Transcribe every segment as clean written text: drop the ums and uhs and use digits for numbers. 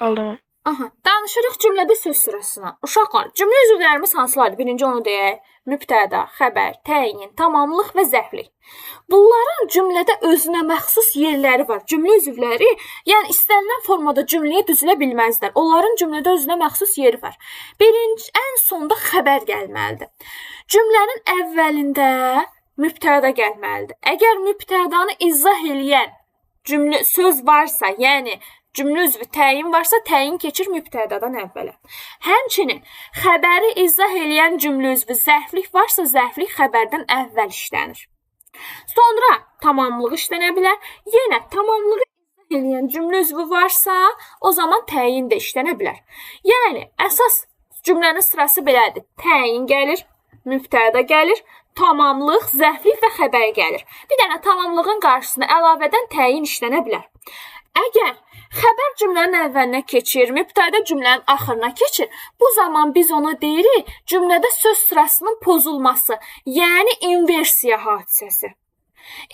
Oldu. Aha, danışırıq cümlədə söz sırasına. Uşaqlar, cümlə üzvlərimiz hansılardır? Birinci onu deyək. Mübtəda, xəbər, təyin, tamamlıq və zərflik. Bunların cümlədə özünə məxsus yerləri var. Cümlə üzvləri, yəni istənilən formada cümləyə düzülə bilməzlər. Onların cümlədə özünə məxsus yeri var. Birinci, ən sonda xəbər gəlməlidir. Cümlənin əvvəlində mübtəda gəlməlidir. Əgər mübtədanı izah eləyən cümlə söz varsa, yəni cümlə üzvü təyin varsa, təyin keçir mübtədadan əvvələ. Həmçinin xəbəri izah eləyən cümlə üzvü zərflik varsa, zərflik xəbərdən əvvəl işlənir. Sonra tamamlıq işlənə bilər. Yenə tamamlığı izah eləyən cümlə üzvü varsa, o zaman təyin də işlənə bilər. Yəni əsas cümlənin sırası belədir. Təyin gəlir, mübtəda gəlir, tamamlıq, zərflik və xəbər gəlir. Bir dənə tamamlığın qarşısına əlavədən təyin işlənə bilər. Əgər xəbər cümlənin əvvəlinə keçir, mübtəda cümlənin axırına keçir, bu zaman biz ona deyirik cümlədə söz sırasının pozulması, yəni inversiya hadisəsi.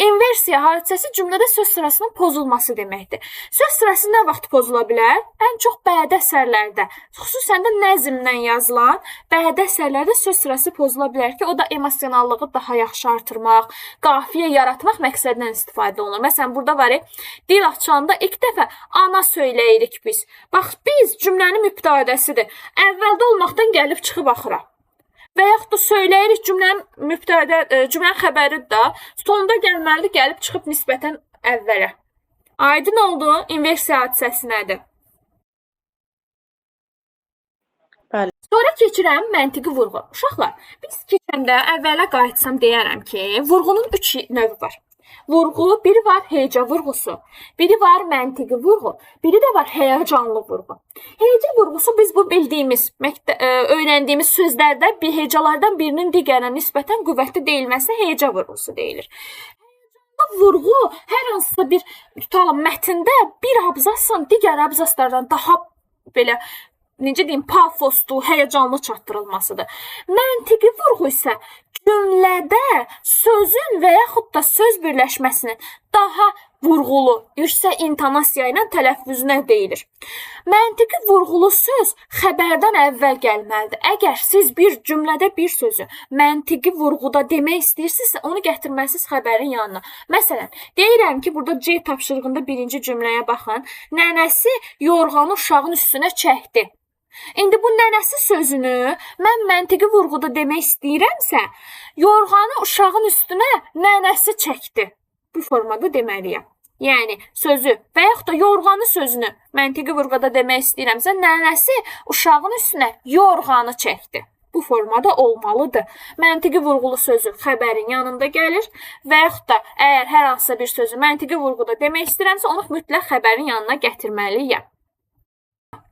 İnversiya hadisəsi cümlədə söz sırasının pozulması deməkdir. Söz sırası nə vaxt pozula bilər? Ən çox bədii əsərlərdə, xüsusən də nəzmlə yazılan bədii əsərlərdə söz sırası pozula bilər ki, o da emosionallığı daha yaxşı artırmaq, qafiyə yaratmaq məqsədindən istifadə olunur. Məsələn, burada var, dil açanda ilk dəfə ana söyləyirik biz. Bax, biz cümlənin mübtədəsidir. Əvvəldə olmaqdan gəlib çıxıb axıra. Və yaxud da söyləyirik cümlənin mübtədə, cümlənin xəbəridir də, sonda gəlməlidir, gəlib çıxıb nisbətən əvvələ. Aydın oldu? İnversiya hadisəsi nədir? Bəli. Sonra keçirəm məntiqi vurğu. Uşaqlar, biz keçəndə əvvələ qayıtsam deyərəm ki, vurğunun 3 növü var. Vurğu, biri var heca vurğusu, biri var məntiqi vurğu, biri də var həyəcanlı vurğu. Heca vurğusu biz bu bildiyimiz, öyrəndiyimiz sözlərdə bir hecalardan birinin digərinə nisbətən qüvvətli deyilməsinə heca vurğusu deyilir. Həyəcanlı vurğu hər hansısa bir tutalım mətndə bir abzasın digər abzaslardan daha belə necə deyim, pafoslu, həyəcanlı çatdırılmasıdır. Məntiqi vurğu isə cümlədə sözün və yaxud da söz birləşməsinin daha vurğulu, yüksək intonasiya ilə tələffüzünə deyilir. Məntiqi vurğulu söz xəbərdən əvvəl gəlməlidir. Əgər siz bir cümlədə bir sözü məntiqi vurğuda demək istəyirsinizsə, onu gətirməlisiniz xəbərin yanına. Məsələn, deyirəm ki, burada C tapşırığında birinci cümləyə baxın. Nənəsi yorğanı uşağın üstünə çəkdi. İndi bu nənəsi sözünü mən məntiqi vurğuda demək istəyirəmsə, yorğanı uşağın üstünə nənəsi çəkdi. Bu formada deməliyəm. Yəni sözü və yaxud da yorğanı sözünü məntiqi vurğuda demək istəyirəmsə, nənəsi uşağın üstünə yorğanı çəkdi. Bu formada olmalıdır. Məntiqi vurğulu sözü xəbərin yanında gəlir və yaxud da əgər hər hansısa bir sözü məntiqi vurğuda demək istəyirəmsə, onu mütləq xəbərin yanına gətirməliyəm.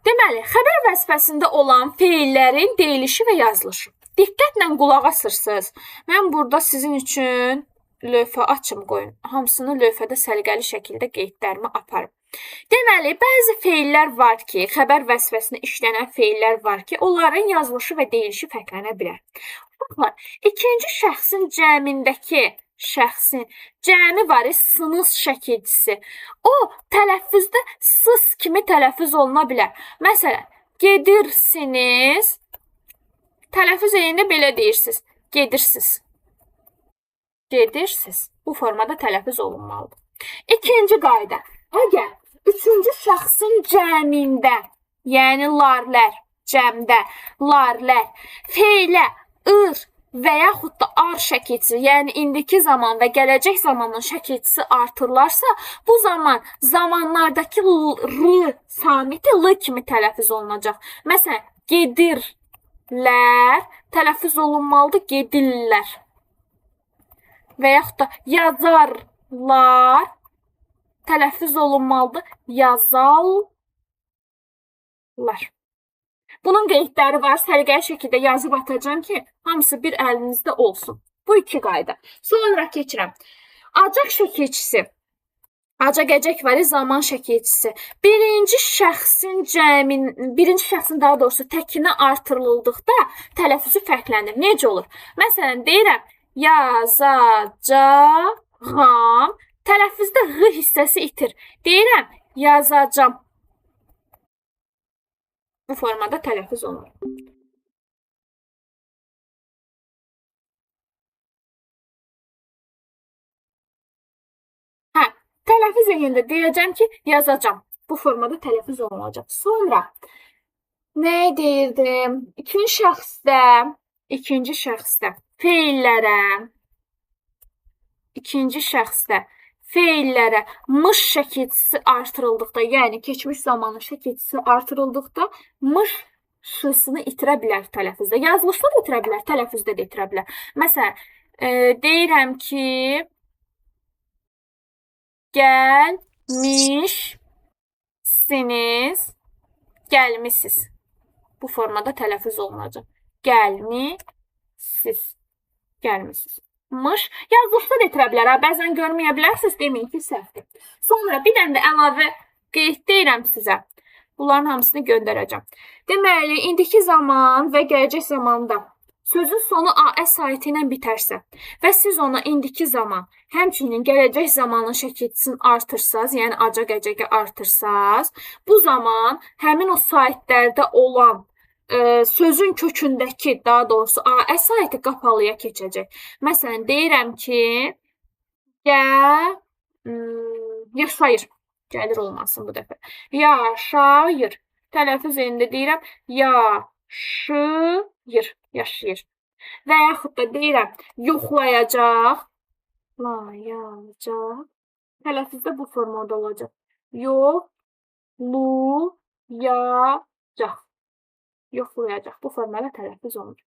Deməli, xəbər vəzifəsində olan feillərin deyilişi və yazılışı. Diqqətlə qulaq asırsınız. Mən burada sizin üçün lövhə açım qoyun. Hamısını lövhədə səliqəli şəkildə qeydlərimi aparım. Deməli, bəzi feillər var ki, xəbər vəzifəsində işlənən feillər var ki, onların yazılışı və deyilişi fərqlənə bilər. Uşaqlar, ikinci şəxsin cəmindəki şəxsin cəmi var, sınız şəkilçisi. O tələffüzdə sız kimi tələffüz oluna bilər. Məsələn, gedirsiniz. Tələffüz edəndə belə deyirsiniz. Gedirsiniz. Gedirsiniz. Bu formada tələffüz olunmalıdır. İkinci qayda. Əgər üçüncü şəxsin cəmində, yəni larlər, cəmdə, larlər, feilə, ır və yaxud da ar şəkilçisi, yəni indiki zaman və gələcək zamanın şəkilçisi artırılarsa, bu zaman zamanlardakı r samiti l kimi tələffüz olunacaq. Məsələn, gedirlər tələffüz olunmalıdır, gedirlər. Və yaxud da yazarlar tələffüz olunmalıdır, yazarlar. Bunun qeydləri var, səliqəli şəkildə yazıb atacağam ki, hamısı bir əlinizdə olsun. Bu iki qayda. Sonra keçirəm. Acaq şəkilçisi. Acaq-əcək var, zaman şəkilçisi. Birinci şəxsin cəmin, birinci şəxsin daha doğrusu təkinə artırıldıqda tələffüzü fərqlənir. Necə olur? Məsələn, deyirəm, yazacağam. Tələffüzdə ğ hissəsi itir. Deyirəm, yazacam. Bu formada tələffüz olunur. Hə, tələffüz edəndə deyəcəm ki, yazacağam. Bu formada tələffüz olunacaq. Sonra nə deyirdim? İkinci şəxsdə feillərə, ikinci şəxsdə feillərə mış şəkilçisi artırıldıqda, yəni keçmiş zamanın şəkilçisi artırıldıqda mış şısını itirə bilər tələffüzdə. Yazılışda da itirə bilər, tələffüzdə də itirə bilər. Məsələn, deyirəm ki, gəlmişsiniz, gəlmisiniz. Bu formada tələffüz olunacaq. Gəlmisiniz, gəlmisiniz. Mış. Yazılışda da itirə bilər. Ha. Bəzən görməyə bilərsiniz, deməyin ki, səhvdir. Sonra bir dənə də əlavə qeyd deyirəm sizə. Bunların hamısını göndərəcəm. Deməli, indiki zaman və gələcək zamanda sözün sonu AS saiti ilə bitərsə və siz ona indiki zaman, həmçinin gələcək zamanın şəkilçisini artırsaz, yəni acaq əcəqə artırsaz, bu zaman həmin o saitlərdə olan sözün kökündəki, daha doğrusu AS saiti qapalıya keçəcək. Məsələn, deyirəm ki, yaşayır. Gəlir olmasın bu dəfə. Yaşayır. Tələffüz elində deyirəm, yaşayır. Yaşayır. Və yaxud da deyirəm, yoxlayacaq. Layacaq. Tələffüzdə bu formada olacaq. Yoxlayacaq. Yoxlayacaq. Bu formada tələffüz olunur.